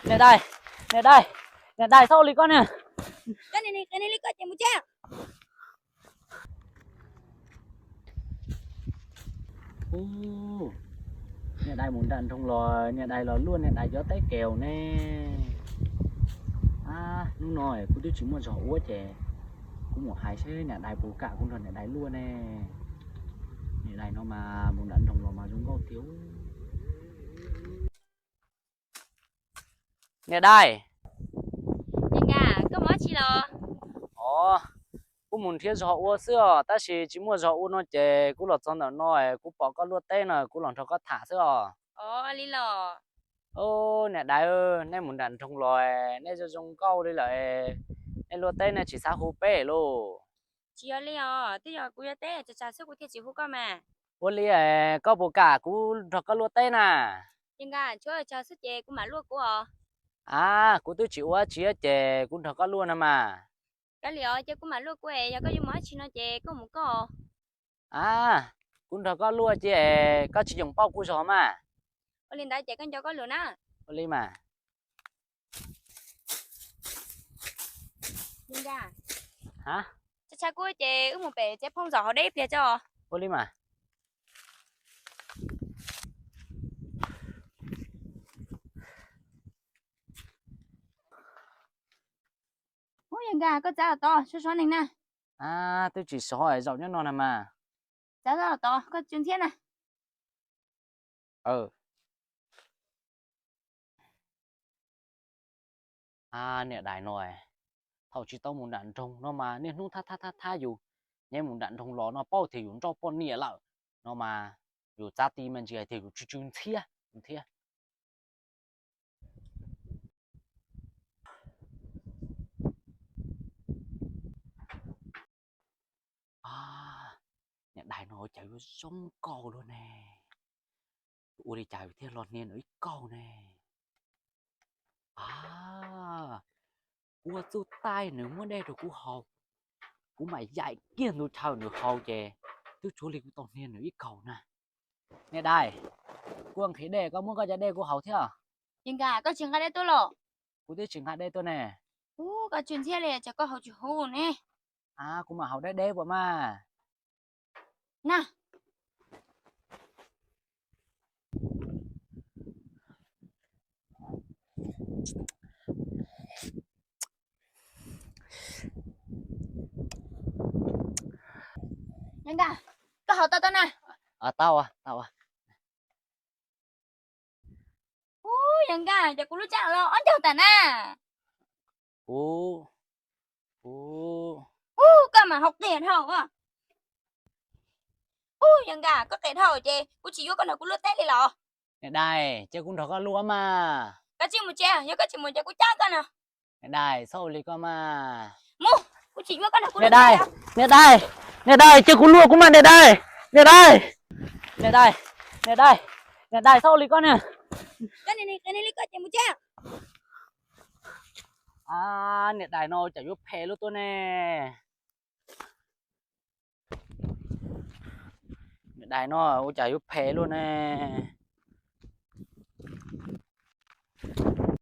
Niam dais, niam dais, niam dais, txhob ua li koj na. Niam dais mus nram nroog los, niam dais los luaj niam dais cov teb kev ne. Hnub no kuv twb tsis muaj zog ua ces kuv mus hais seb niam dais puas kam kuv nrog niam dais luaj ne. Niam dais no mas mus nram nroog los mas zoo nkauj tiag. Niam dais, koj mus dab tsi los? Os, kuv mus nrhiav zog ua xwb os, tab sis tsis muaj zog ua no ces kuv los txog ntawm no, kuv pom koj luaj teb no kuv los nrog koj tham xwb os. Niam dais, nej mus nram nroog los, nej zoo zoo nkauj li lawm, nej luaj teb nej tsis xav hu peb lauj? Tsis yog li os, twb yog kuv yuav teb tsawg tsawg xwb kuv thiaj tsis hu koj mas. Ua li, koj puas kam kuv nrog koj luaj teb na? Ces nkaj tshuav tsawg xwb ces kuv mam luaj kuv os. A, kuv twb tsis ua dab tsi ces kuv nrog koj luaj no mas. Kav liam os, ces kuv mam luaj kuv es yog koj yuav mus dab tsi no ces koj mus koj. A, kuv nrog koj luaj ces koj tsis yoom pauj kuv zog mas. Ua li ntawd ces koj nco koj lus na. Ua li mas. Tshaib tshaib kub ces wb mus pem tsev phoob zom hauv deb ib pliag tso. Ua li mas. Ub, yawg Nkaj, koj txav los tod, sov sov neeg na. Twb tsis sov, zaum nyob no na mas. Txav los tod, koj tsw ntxhiab na. Niam dais no, thaum tsis tau mus nram nroog no mas niaj hnub thab thab thab thab yus, nyob mus nram nroog los no paub tias yus nrauj poj niam lawm no mas, yus txav ti me ntsis hais tias yus tsw tsw ntxhiab thiab. Niam dais no ua cas yuav zoo nkauj luaj ne. Ua li cas thiaj los hnia nws ib kauj ne? A, kuv ua txuj taij nws muab dej rau kuv haus, kuv mam yaim kiag ntu chaw nws haus ces twb tsuav li kuv tau hnia nws ib kaug na. Niam dais, kuv nqhis dej koj muab koj cov dej kuv haus thiab. Ces nkaj koj tsis nqa dej tuaj los? Kuv twb tsis nqa dej tuaj ne. Ub, koj tsw ntxhiab li, tsam koj haus tsis huv ne. A, kuv mam haus deb deb puas mas. Na. Yawg Nkaj, koj haus tau tau na? Tau, tau. Ub, yawg Nkaj, ces kuv lub tsab los ob ncaug tas na. Ub, ub. Ub, koj mas haus qias dhau. Ub, yawg Nkaj, koj qias dhau ces kuv tsis yuav koj nrog kuv luaj teb li los. Niam dais, cia kuv nrog koj luaj mas. Koj tsis mus tsev, yog koj tsis mus ces kuv cab koj no. Niam dais, txhob ua li koj mas. Mus, kuv tsis yuav koj nrog kuv luaj teb. Niam dais, niam dais, cia kuv luaj kuv mas niam dais. Niam dais, niam dais, niam dais, niam dais, txhob ua li koj na. Koj niam qias li koj ces mus tsev. Niam dais no ua cas yuav phem luaj tuaj ne. Niam dais no ua cas yuav phem luaj ne.